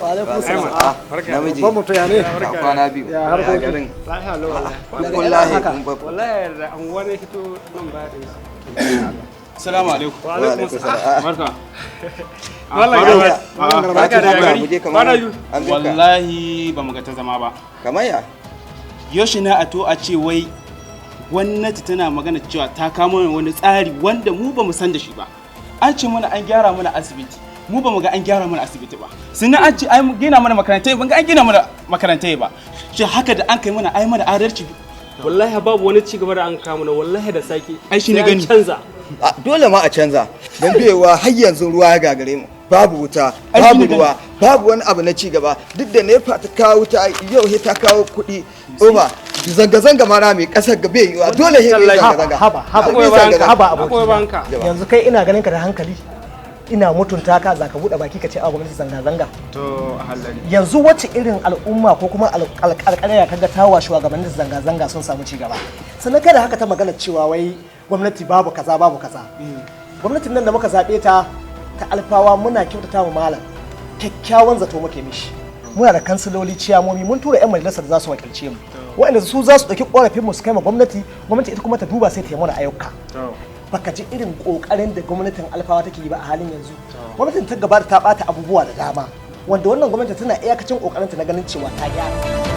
Wa alaikum salam. Ah, namiji. Babban mutum, ya ne? Ka kwana biyu. Ya harkoki? Garin? Lafiya lau wallahi. Wallahi haka? kun ba. Wallahi da anguwa ne fito nan ba da. Salamu alaikum. Wa alaikum salam. Barka. Wallahi Faruk. ga Ah, barka da Barka, gari. mu je kamar Kwana biyu. an bi ka. Wallahi ba mu ga ta zama ba. Kamar ya? Yaushe na a to a ce wai gwamnati tana magana cewa ta kamo mana wani tsari wanda mu ba mu san da shi ba. An ce mana an gyara mana asibiti. Mu ba mu ga an gyara mana asibiti ba. Sannan an ce an gina mana makarantai, ban ga an gina mana makarantai ba. Shi haka da an kai mana ai mana adalci? Wallahi babu wani ci gaba da an kawo mana, wallahi da sake. Ai, shi ne Sai an gani. canza. Ah, dole ma a canza. Don biyewa har yanzu ruwa ya gagare mu. Babu wuta, Ai, shi babu ne gani. ruwa, babu wani abu na ci gaba. Duk da NEPA ta kawo wuta yau, he ta kawo kuɗi. Over zanga-zanga mara mai kasar ga bai yiwa. Dole he mai zanga-zanga. Haba, haba, Mai Akwai bayanka. zanga-zanga. haba Akwai abokina. banka. Yanzu kai ina ganin ka da hankali, ina mutunta ka, za ka buɗe baki ka ce a gwamnati zanga-zanga? To halari. Yanzu wace irin al'umma ko kuma alƙarƙarya kaga tawa shugabannin zanga-zanga sun samu ci gaba? Sannan kada haka ta magana cewa wai gwamnati babu kaza, babu kaza. Gwamnatin nan da muka zaɓe ta ta Alfawa, muna kyautata mu malam kyakkyawan zato muke mishi. Muna da kansiloli, ciyamomi, mun tura 'yan majalisar da za su wakilce mu, waɗanda su za su ɗauki ƙorafin mu su kai ma gwamnati, gwamnati ita kuma ta duba sai ta yi mana ayyuka. Baka ji irin kokarin da gwamnatin Alfawa take yi ba a halin yanzu. Gwamnatin ta gabata ta bata abubuwa da dama, wanda wannan gwamnati tana iyakacin kokarinta na ganin cewa ta gyara.